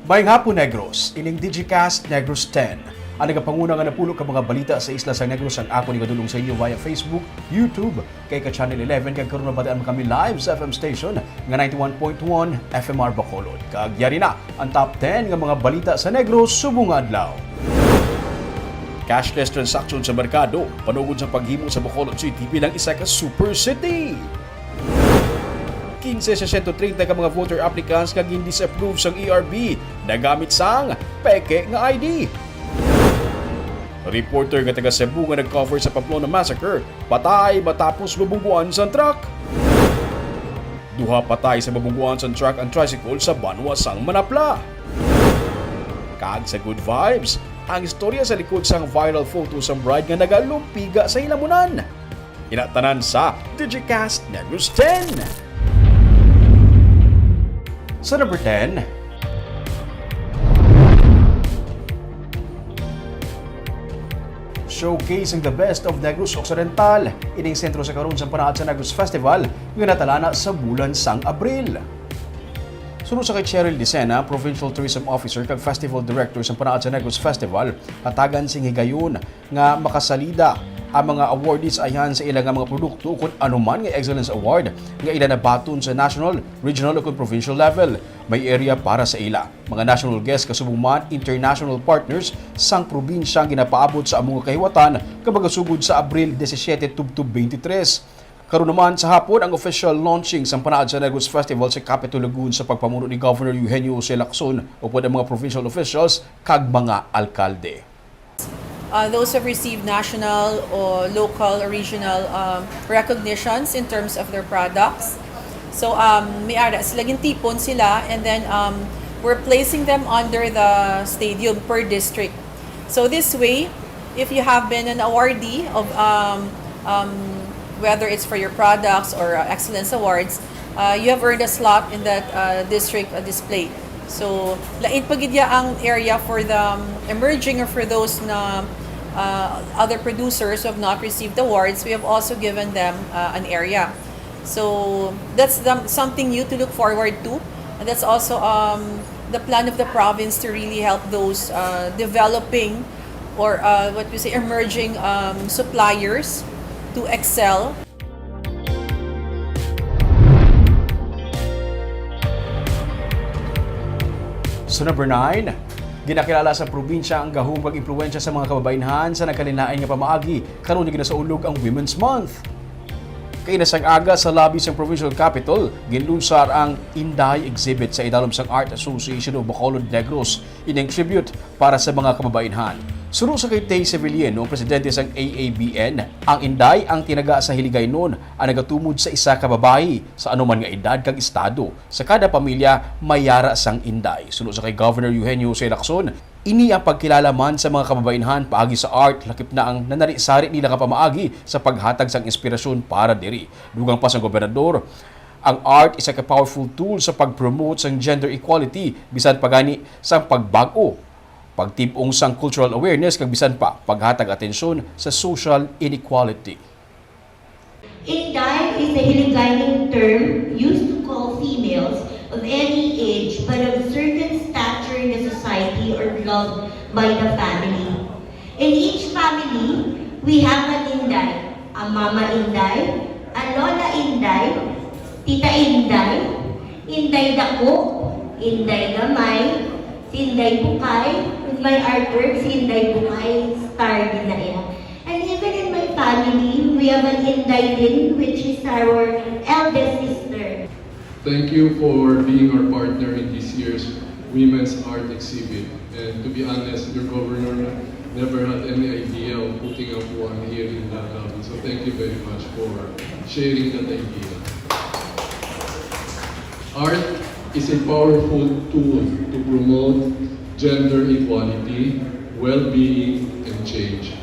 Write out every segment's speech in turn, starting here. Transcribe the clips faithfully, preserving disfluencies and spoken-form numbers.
Maayong hapon, Negros. Ining Digicast Negros ten. Ang nagapanguna nga napulo ka mga balita sa isla sang Negros ang akon igadulong sa inyo via Facebook, YouTube, kay ka Channel eleven, kag karon mabatian mo kami live sa F M station nga ninety-one point one F M R Bacolod. Kag yari na ang top ten nga mga balita sa Negros subong nga adlaw. Cashless transaction sa merkado, panugod sa paghimo sa Bacolod City bilang isa ka super city. Quince sa sento treinta ka mga voter applicants nga gin-disapprove sang E R B nagamit sang peke nga I D. Reporter nga taga Cebu nga nag-cover sa Pamplona Massacre, patay matapos mabungguan sang truck. Duha patay sa mabungguan sang truck and tricycle sa banwa sang Manapla. Kag sa good vibes, ang istorya sa likod sang viral photo sang bride nga nagalumpiga sa hilamunan. Ina tanan sa Digicast Negros ten. Sa number ten, showcasing the best of Negros Occidental, ining sentro sa karon sang Panaad sa Negros Festival nga natalana sa bulan sang Abril. Suno sa kay Cheryl Dicena, Provincial Tourism Officer kag Festival Director sang Panaad sa Negros Festival, hatagan sing higayon nga makasalida ang mga awardees ayhan sa ila nga mga produkto ukon anuman nga Excellence Award nga ila nabaton sa national, regional, ukon provincial level. May area para sa ila. Mga national guests kasubong man international partners sang probinsya ang ginapaabot sa amo nga kahiwatan nga magasugod sa Abril disisiete tubtob twenty-three. Karon naman sa hapon ang official launching sang Panaad sa Negros Festival sa Capitol Lagoon sa pagpamuno ni Governor Eugenio Jose Lacson upod ang mga provincial officials kag mga alkalde. Uh, those have received national or local or regional, um, recognitions in terms of their products. So, um, may ara sila, gintipon sila, and then, um, we're placing them under the stadium per district. So this way, if you have been an awardee of, um, um, whether it's for your products or, uh, excellence awards, uh, you have earned a slot in that, uh, district, uh, display. So, lain pa gid ya ang area for the, um, emerging or for those na, uh, other producers who have not received awards. We have also given them, uh, an area. So, that's the, something new to look forward to. And that's also, um, the plan of the province to really help those, uh, developing or, uh, what we say, emerging, um, suppliers to excel. Sa number nine, ginakilala sa probinsya ang gahom kag impluwensya sa mga kababainhan sa nagkalain-lain nga pamaagi karon nga ginasaulog ang Women's Month. Kaina sang aga, sa lobby sang Provincial Capitol, ginlunsar ang Inday exhibit sa idalom sang Art Association of Bacolod Negros, ining tribute para sa mga kababainhan. Suno sa kay Tay Sevilliano, presidente sang A A B N, ang Inday ang tinaga sa Hiligaynon, ang nagatumod sa isa ka babayi sa anuman nga edad kag estado. Sa kada pamilya, may yara sang Inday. Suno sa kay Governor Eugenio Jose Lacson, ini ang pagkilala man sa mga kababainhan paagi sa art, lakip na ang nanari-sari nila nga pamaagi sa paghatag sang inspirasyon para diri. Dugang pa sang gobernador, ang art isa ka powerful tool sa pag-promote sang gender equality, bisan pa gani sang pagbag-o, pagtib-ong sang cultural awareness, kag bisan pa paghatag atensyon sa social inequality. Inday is a Hiligaynon term used to call females of any age but of certain stature in the society or beloved by the family. In each family, we have an Inday, a Mama Inday, a Lola Inday, Tita Inday, Inday Dako, Inday Gamay, si Inday Bukay, with my artwork, si Inday Bukay, star din na iya. And even in my family, we have an Inday din, which is our eldest sister. Thank you for being our partner in this year's Women's Art Exhibit. And to be honest, your governor never had any idea of putting up one here in Dalabi. So thank you very much for sharing that idea. Art is a powerful tool to promote gender equality, well-being, and change,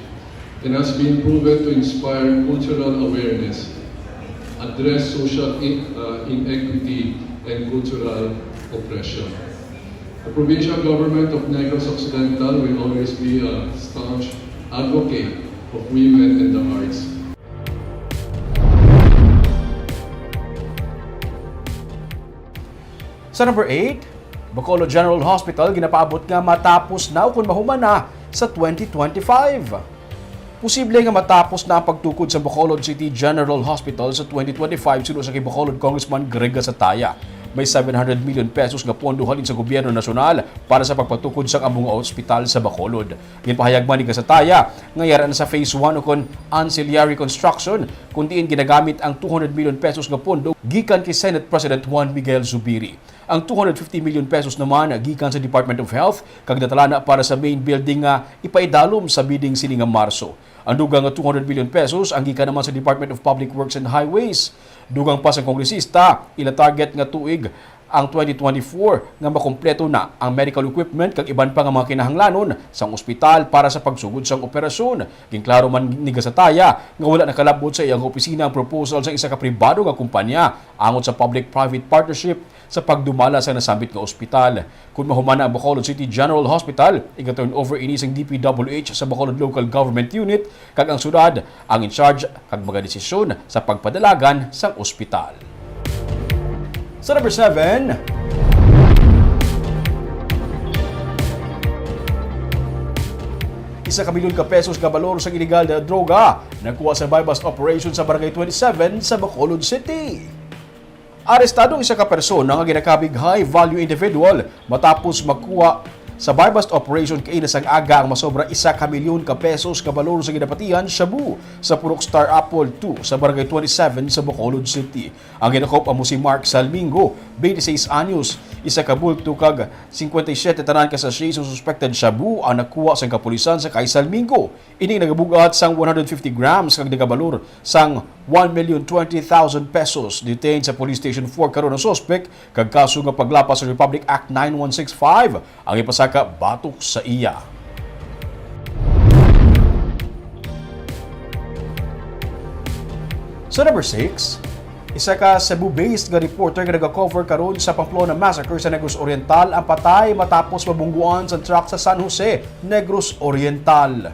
and has been proven to inspire cultural awareness, address social in-, uh, inequity, and cultural oppression. The provincial government of Negros Occidental will always be a staunch advocate of women and the arts. Sa number eight, Bacolod General Hospital ginapaabot nga matapos na o kon mahuman na sa twenty twenty-five. Posible nga matapos na ang pagtukod sa Bacolod City General Hospital sa twenty twenty-five, suno sa kay Bacolod Congressman Greg Gasataya. May seven hundred million pesos nga pondo halin sa gobyerno nasyonal para sa pagpatukod sang amo nga ospital sa Bacolod. Ginpahayag man ni Gasataya nga yara na sa phase one o kon ancillary construction, kung diin ginagamit ang two hundred million pesos nga pondo gikan kay Senate President Juan Miguel Zubiri. Ang two hundred fifty million pesos naman gikan sa Department of Health kag natala na para sa main building nga ipaidalom sa bidding sini nga Marso. Ang dugang nga two hundred million pesos ang gikan naman sa Department of Public Works and Highways. Dugang pa sang kongresista, ila target nga tuig ang twenty twenty-four nga makompleto na ang medical equipment kag iban pa nga mga kinahanglanon sang ospital para sa pagsugod sang operasyon. Ginklaro man ni Gasataya nga wala nakalab-ot sa iyang opisina ang proposal sang isa ka pribado nga kumpanya angot sa public-private partnership sa pagdumala sa nasambit nga ospital. Kung mahuman na ang Bacolod City General Hospital, iga-turn over ini sang D P W H sa Bacolod Local Government Unit, kag ang syudad ang in charge kag magadesisyon sa pagpadalagan sang ospital. Sa number seven, isa ka milyon ka pesos nga balor sang iligal na droga nakuha sa buy-bust operation sa Barangay twenty-seven sa Bacolod City. Arestado ang isa ka persona nga ginakabig high-value individual matapos makuha sa buy-bust operation kaina sang aga ang masobra isa ka milyon ka pesos nga balor sa ginapatihan shabu sa Purok Star Apple two sa Barangay twenty-seven sa Bacolod City. Ang ginakop amo si Mark Salmingo, twenty-six anyos, isa ka bulto kag cincuenta y siete tanan ka sachet sa suspected shabu ang nakuha sang kapulisan sa kay Salmingo. Ini nagabug-at sang one hundred fifty grams kag nagabalor sang one million twenty thousand pesos. Detained sa Police Station four karon ang suspek kag kaso nga paglapas sa Republic Act nine one six five ang ipasaka batok sa iya. Sa number six, isa ka Cebu-based nga reporter nga nagakover karon sa Pamplona Massacre sa Negros Oriental ang patay matapos mabungguan sa truck sa San Jose, Negros Oriental.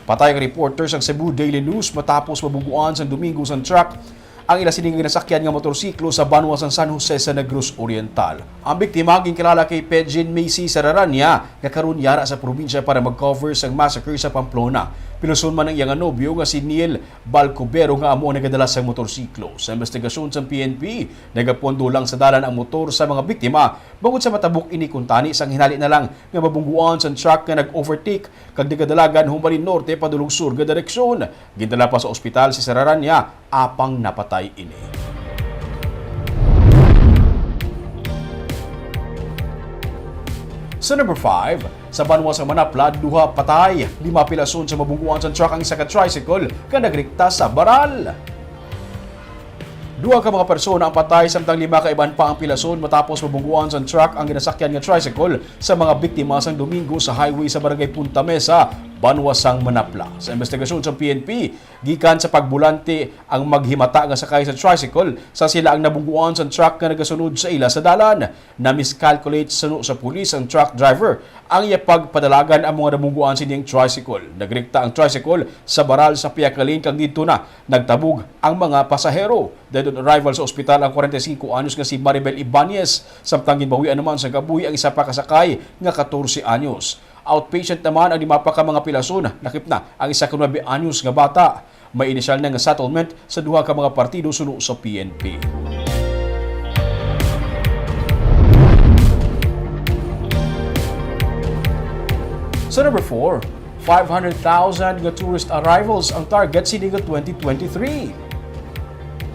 Patay ang reporter sang Cebu Daily News matapos mabungguan sang Domingo sang truck ang ila sini nga ginasakyan nga motorsiklo sa banwa sang San Jose sa Negros Oriental. Ang biktima ginkilala kay Pejin Macy Sararanya, nga karon yara sa probinsya para mag-cover sang massacre sa Pamplona. Piluson man ang iya nga nobyo nga si Neil Balcubero nga amo ang nagadala sang motorsiklo. Sa investigasyon sang P N P, nagapondo lang sa dalan ang motor sa mga biktima bangod sa matabok ini kuntani sang hinali na lang nga mabungguan sang truck nga nag-overtake kag nagadalagan humbalin norte padulong sur nga direksyon. Gindala pa sa ospital si Sararanya apang napatay ini. Sa number five, sa banwa sa Manapla, duha patay, lima pilason sa mabungguan sa truck ang isa ka tricycle nga nagrikta sa baral. Duha ka mga persona ang patay, samtang lima ka iban pa ang pilason matapos mabungguan sa truck ang ginasakyan nga tricycle sa mga biktima sang Domingo sa highway sa Barangay Punta Mesa, banwa sang Manapla. Sa investigasyon sa P N P, gikan sa pagbulante ang maghimata nga sakay sa tricycle, sa sila ang nabungguan sa truck nga nagasunod sa ila sa dalan. Na-miscalculate suno sa pulis ang truck driver ang iya pagpadalagan ang mga nabungguan sining tricycle. Nagrikta ang tricycle sa baral sa pihak nga lane kag didto na nagtabog ang mga pasahero. Dead on arrival sa ospital ang forty-five anyos nga si Maribel Ibanez, samtang ginbawian naman sa kabuhi ang isa pa ka sakay nga katorse anyos. Outpatient naman ang lima pa ka mga pilason, lakip na ang isa ka nuebe anyos nga bata. May inisyal na nga settlement sa duha ka mga partido suno sa P N P. Sa number four, five hundred thousand nga tourist arrivals ang target sini nga twenty twenty-three.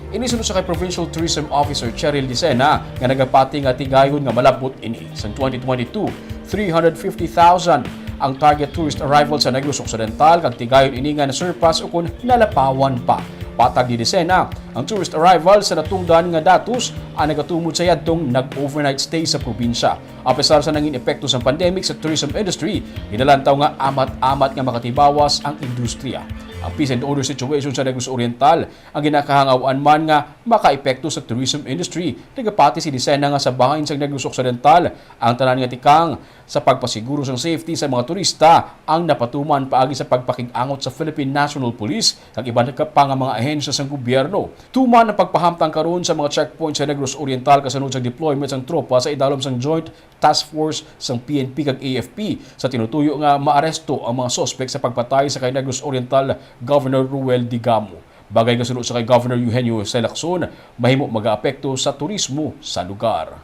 Ini suno sa kay Provincial Tourism Officer Cheryl Dicena nga nagapati nga tigayon nga malabot ini. Sang twenty twenty-two, three hundred fifty thousand ang target tourist arrival sa Negros Occidental, kag tigayon ini nga na-surpass ukon nalapawan pa. Patag ni Dicena, ang tourist arrival sa natungdan nga datos ang nagatumod sa yadtong nag-overnight stay sa probinsya. Apesar sa nangin epekto sang pandemic sa tourism industry, ginalantaw nga amat-amat nga makatibawas ang industriya. Ang peace and order situation sa Negros Oriental ang ginakahangawan man nga makaepekto sa tourism industry. Nagapati si Lisena nga sa bahin sang Negros Occidental ang tanan nga tikang sa pagpasiguro sang safety sa mga turista ang napatuman paagi sa pagpakig-angot sa Philippine National Police kag iban pa nga mga ahensya sang gobyerno. Tuman ang pagpahamtang karon sa mga checkpoint sa Negros Oriental kasunod sa deployment sang tropa sa idalom sang Joint Task Force sang P N P kag A F P sa tinutuyo nga maaresto ang mga suspek sa pagpatay sa kay Negros Oriental Governor Roel Digamo. Bagay nga suno sa kay Governor Eugenio Salacson, mahimo magaapekto sa turismo sa lugar.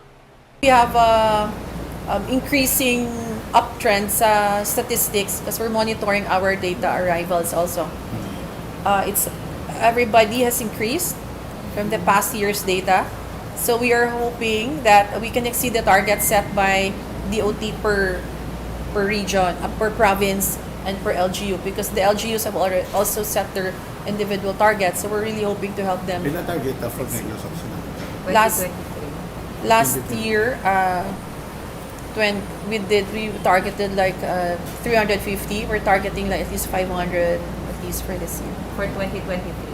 We have a, um, increasing uptrend sa statistics because we're monitoring our data arrivals also. Uh, it's, everybody has increased from the past year's data. So we are hoping that we can exceed the target set by D O T per, per region, uh, per province, and per L G U, because the L G Us have already also set their individual targets. So we're really hoping to help them. Pila target ta for Negros Occidental? Last, twenty twenty-three. Last year, uh, twen-, we did, we targeted, like, uh, three hundred fifty. We're targeting, like, at least five hundred at least for this year. For twenty twenty-three.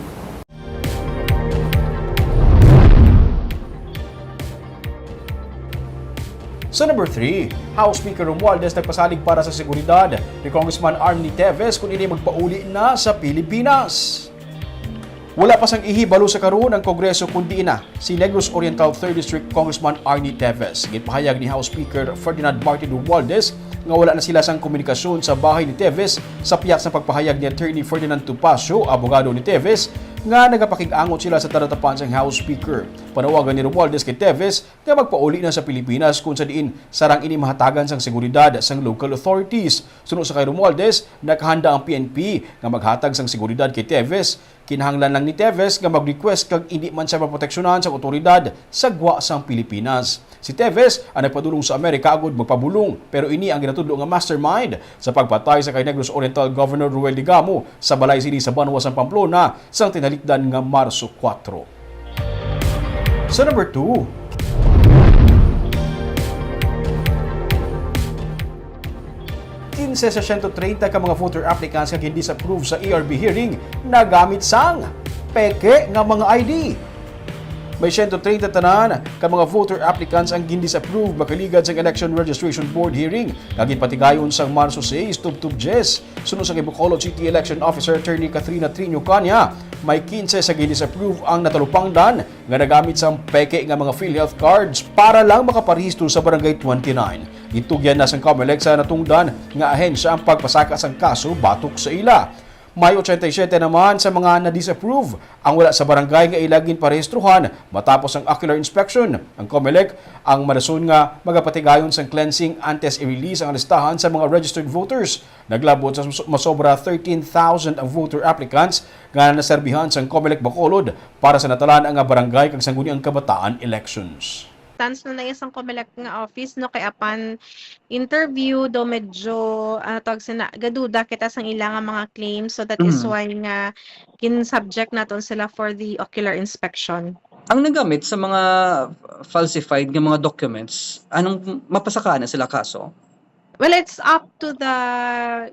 Sa number three, House Speaker Romualdez nagpasalig para sa seguridad ni Congressman Arnie Teves kun ini magpauli na sa Pilipinas. Wala pa sang ihibalo sa karon ang Kongreso kun diin na si Negros Oriental Third District Congressman Arnie Teves. Ginpahayag ni House Speaker Ferdinand Martin Romualdez nga wala na sila sang komunikasyon sa bahin ni Teves sa pihak sang pagpahayag ni Attorney Ferdinand Topacio, abogado ni Teves, nga nagapakig-angot sila sa talatapan sang House Speaker. Panawagan ni Romualdez kay Teves nga magpauli na sa Pilipinas, kung sa diin sarang ini mahatagan sang seguridad sang local authorities. Suno sa kay Romualdez, nakahanda ang P N P nga maghatag sang seguridad kay Teves. Kinahanglan lang ni Teves nga mag-request kag indi man siya maproteksyonan sang awtoridad sa gwa sang Pilipinas. Si Teves ang nagpadulong sa Amerika agud magpabulong, pero ini ang ginatudlo nga mastermind sa pagpatay sa kay Negros Oriental Governor Roel Digamo sa balay sini sa banwa sang Pamplona sang tinalikdan nga Marso kuwatro. Sa number two, kinse sa siyento treinta ka mga voter applicants nga gin-disapprove sa A R B hearing nagamit sang peke nga mga I D. May siyento treinta tanan ka mga voter applicants ang gin-disapprove makaligad sang Election Registration Board hearing nga ginpatigayon sang Marso sais tubtob diyes. Suno sa kay Bacolod City Election Officer Attorney Katrina Triño Caña, may kinse sa gin-disapprove ang natalupangdan nga nagamit sang peke nga mga PhilHealth cards para lang makaparehistro sa Barangay twenty-nine. Gintugyan na sang Comelec sa natungdan nga ahensya ang pagpasaka sang kaso batok sa ila. May ochenta y siete naman sa mga na-disapprove ang wala sa barangay nga ila ginparehistrohan matapos ang ocular inspection. Ang Comelec ang marason nga magapatigayon sang cleansing antes i-release ang listahan sa mga registered voters. Naglabot sa mas-, masobra thirteen thousand ang voter applicants nga naserbihan sang Comelec Bacolod para sa natalaan nga barangay kag sangguniang kabataan elections. Tans na na sang Comelec nga office, no, kay apan interview daw medyo, ano tawag sina, gaduda kita sang ila nga mga claims, so that is Mm. why nga gin-subject naton sila for the ocular inspection. Ang nagamit sa mga falsified nga mga documents, anong mapasaka na sila kaso? Well, it's up to the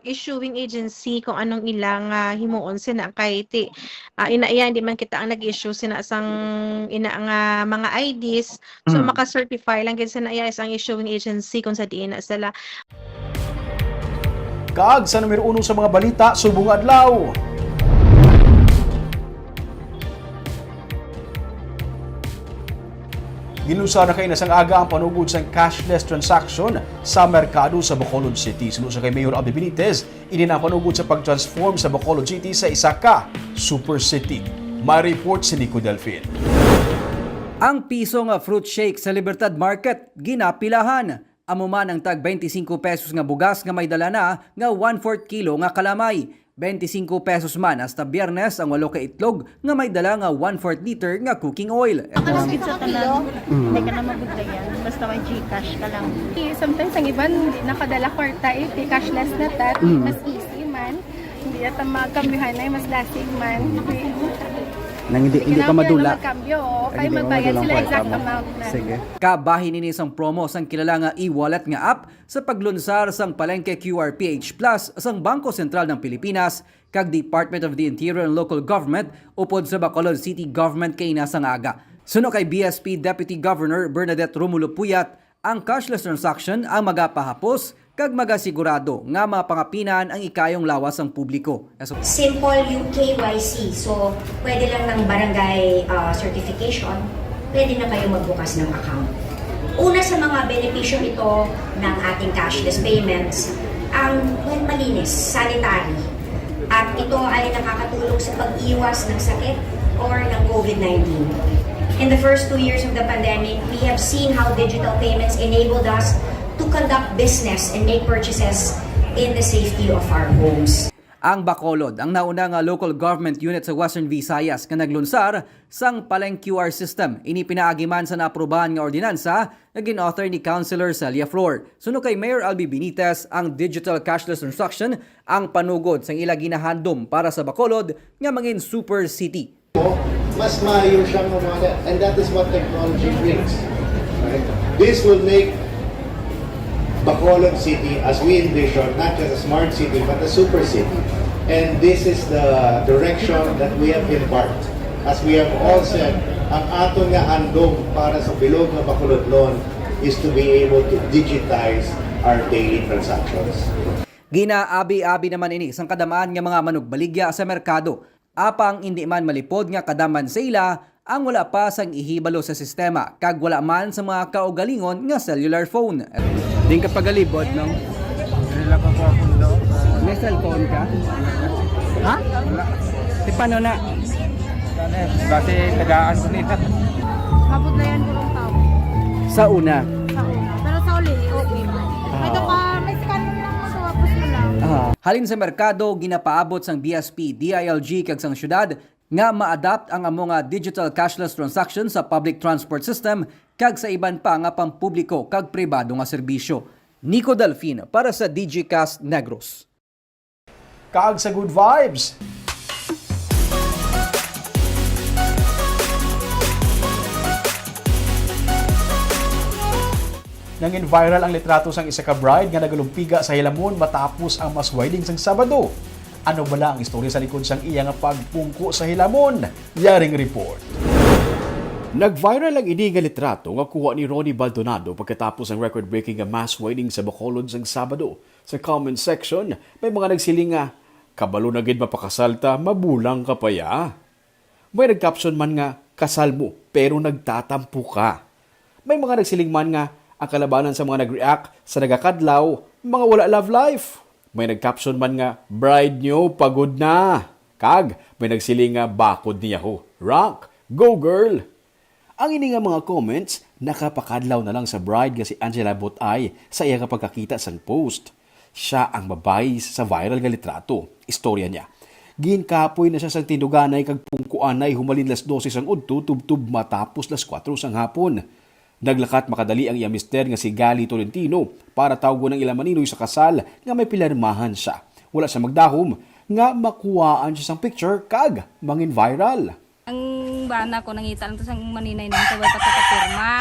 issuing agency kung anong ila nga himuon sina kay ti, ah, ina iya, hindi man kita ang nag-issue sina sang ina nga mga I Ds. So, Mm. maka-certify lang gid sina iya is ang issuing agency kung sa diin na sila. Kag sa numero uno sa mga balita subong nga adlaw. Ginlunsad na kaina sang aga ang panugod sang cashless transaction sa merkado sa Bacolod City. Suno sa kay Mayor Abby Benitez, ini na ang panugod sa pag-transform sa Bacolod City sa isa ka super city. May report si Nico Delfin. Ang piso nga fruit shake sa Libertad Market ginapilahan. Amo man ang tag twenty-five pesos nga bugas nga may dala na nga one-fourth kilo nga kalamay. Twenty-five pesos man hasta Biyernes ang walo ka itlog nga may dala nga one-fourth liter nga cooking oil. Tapos gid sa tanan, hindi ka na mabudlayan. Basta may GCash ka lang. Eh, sometimes ang iban, hindi nakadala kwarta eh. Kay cashless na ta, Mm. mas easy man. Hindi ata magkambihan na, mas lasig man. Nang hindi, hindi pa madula. Nang hindi pa madula ang kwarta mo. Sige. Kabahin ini sang promo sang kilala nga e-wallet nga app sa paglunsar sang Palengke Q R P H Plus sang Bangko Sentral ng Pilipinas kag Department of the Interior and Local Government upod sa Bacolod City Government kaina sang aga. Suno kay B S P Deputy Governor Bernadette Romulo Puyat, ang cashless transaction ang magapahapos kag magasigurado nga mapangapinan ang ikayong lawas sang publiko. Simple yung K Y C. So, pwede lang ng barangay uh, certification, pwede na kayo magbukas ng account. Una sa mga benepisyo nito ng ating cashless payments, ang well, malinis, sanitary. At ito ay nakakatulong sa pag-iwas ng sakit or ng COVID nineteen. In the first two years of the pandemic, we have seen how digital payments enabled us to conduct business and make purchases in the safety of our homes. Ang Bacolod, ang nauna nga local government unit sa Western Visayas nga naglunsar sang Paleng Q R system. Ini pinaagi man sa naaprubahan nga ordinansa nga gin-author ni Councilor Celia Flor. Suno kay Mayor Albi Benitez, ang digital cashless transaction ang panugod sang ila ginahandom para sa Bacolod nga mangin super city. Mas maayo siyang umana, and that is what technology brings. Right? This will make Bacolod City, as we envision, not just a smart city, but a super city. And this is the direction that we have embarked. As we have all said, ang aton nga handom para sa bilog nga Bacolodnon is to be able to digitize our daily transactions. Ginaabi-abi naman ini sang kadamaan nga mga manugbaligya sa merkado. Apang indi man malipod nga kadam man sa ila ang wala pa sang ihibalo sa sistema kag wala man sa mga kaugalingon nga cellular phone. Din ka pagalibot, no? Wala pa po akong daw. May cellphone ka? Ha? Wala. Di paano na? Base tagaan ko nila. Mabudlayan ko ng tao. Sa una? Sa una. Pero sa uli, okay. Ah. Ito pa, may scan mo lang, matapos mo lang. Ah. Halin sa merkado, ginapaabot sang B S P, D I L G kag sang syudad nga ma-adapt ang amo nga digital cashless transaction sa public transport system kag sa iban pa nga pampubliko kag pribado nga serbisyo. Nico Delfin para sa Digicast Negros. Kag sa Good Vibes. Nangin viral ang litrato sang isa ka bride nga nagalumpiga sa hilamon matapos ang mass wedding sang Sabado. Ano bala ang istorya sa likod sang iya nga pagpungko sa hilamon? Yaring report. Nag-viral ang ini nga litrato nga kuha ni Ronnie Baldonado pagkatapos ang record-breaking nga mass wedding sa Bacolod sang Sabado. Sa comment section, may mga nagsiling nga, "Kabalo na gid mapakasal ta, mabulang ka pa ya." May nag-caption man nga, "Kasal mo, pero nagtatampo ka." May mga nagsiling man nga, ang kalabanan sa mga nag-react sa nagakadlaw, mga wala love life. May nag-caption man nga, "Bride nyo, pagod na." Kag may nagsiling nga, "Bakod niya ho. Rock, go girl." Ang ini nga mga comments nakapakadlaw na lang sa bride nga si Angela Botay sa iya nga pagkakita sang post. Siya ang babayi sa viral nga litrato. Istorya niya, "Ginkapoy na siya sang tinduganay kag pungkuanay humalin las dose sang udto tubtob matapos las kuwatro sang hapon. Naglakat makadali ang iya mister nga si Gali Tolentino para tawgon ang ila maninoy sa kasal nga may pinirmahan siya. Wala siya magdahom nga makuhaan siya sang picture kag mangin viral." Ang bana ko, nangita lang to sang maninay namin, kay wala pa to kapirma.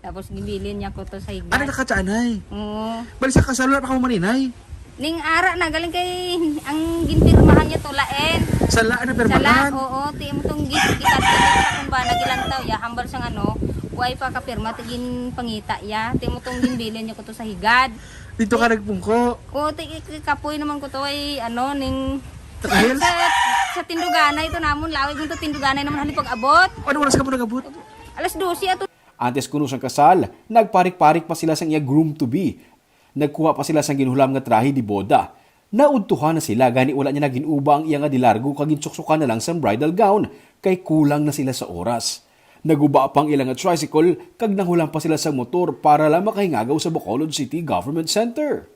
Tapos ginbilin niya ko to sa higad. Ano na ka, anay? Oo. Bali sa kasal, wala pa ka maninay? Ning ara na, galing kay ang ginpirmahan niya to, lain. Sala na pirmahan? Sala, oo. Ti mo tong git-, gikat sa kung bana, gilantaw ya, hambal sang ano, way pa kapirma, ti ginpangita ya. Ti mo tong ginbilin niya ko to sa higad. Dito ka nagpungko? Oo, ti, ti, kapoy naman ko to, ay ano, ning Sa, sa tinduganay to namon, lawig man to tinduganay namon halin pag-abot. Ano oras ka po nag-abot? Alas dose ato. Antes kuno sang kasal, nagparik-parik pa sila sang iya groom-to-be. Nagkuha pa sila sang ginhulam nga trahe de boda. Naudtuhan na sila, gani wala niya na gin-uba ang iya nga de largo kag ginsuksukan na lang sang bridal gown, kay kulang na sila sa oras. Naguba pa ang ila nga tricycle kag nanghulam pa sila sang motor para lang makahingagaw sa Bacolod City Government Center.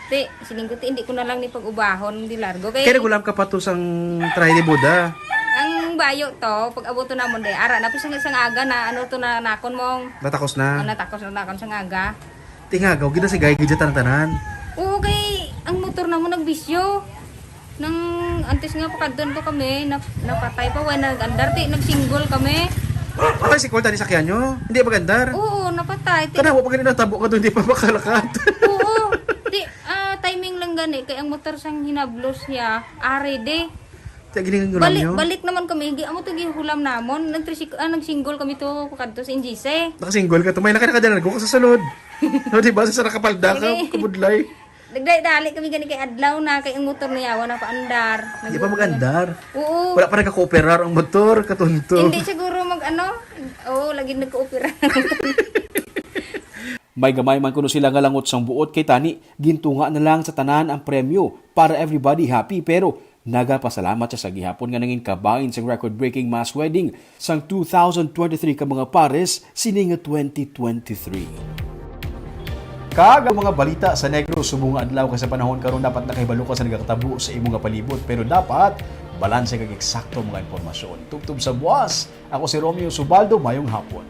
Ti, siling ko, ti, hindi ko na lang ni pag-ubahon, di largo. Kay, Kaya nagulam ka pa to sang trahe ni Buda. Ang bayo to, pag abot to namon, di, ara na po sa, sa aga na, ano to na, nakon mong, Natakos na. Ang natakos na nakon sa aga. Tingagaw, gina si Guy, gidya tanan-tanan. Oo, kay, ang motor na mo nagbisyo. Nang antes nga pakadton ko kami, nap- napatay pa, wala nag-andar, ti, nag-single kami. Patay si Cole, tani sakyan nyo? Hindi magandar? Oo, napatay. Ti, Kana, wa pa ganun natabo ka doon, di pa makalakat. Oo. Ti, ah, timing lang gani, kay ang motor sang hinablos siya, ari di. Kaya giningan Balik, nyo? Balik naman kami, gi amo to gihulam namon, nagtrisi- ah, nag-single kami to kadto sa N G C. Nakasingle ka, tumay na ka nakadalan ko sa sulod. No, di ba? Sa nakapalda ka, Sige. Kabudlay. Nagdali-dali kami gani kay adlaw na, kay ang motor niya wala pa andar. Di pa mag-andar. Oo. Wala pa nagka-cooperar ang motor, katunto. Hindi siguro mag ano. Oo, lagi nagka-opera. May gamay man kuno sila nga langot sang buot, kay tani gintunga na lang sa tanan ang premyo para everybody happy, pero nagapasalamat siya sa gihapon nga nangin kabahin sang record-breaking mass wedding sang two thousand twenty-three ka mga pares sini nga twenty twenty-three. Kag ang mga balita sa Negros subong nga adlaw, kay sa panahon karon dapat nakahibalo ka sa nagakatabo sa imo nga palibot, pero dapat balanse kag eksakto ang mga impormasyon. Tubtob sa buwas, ako si Romeo Subaldo, mayong hapon.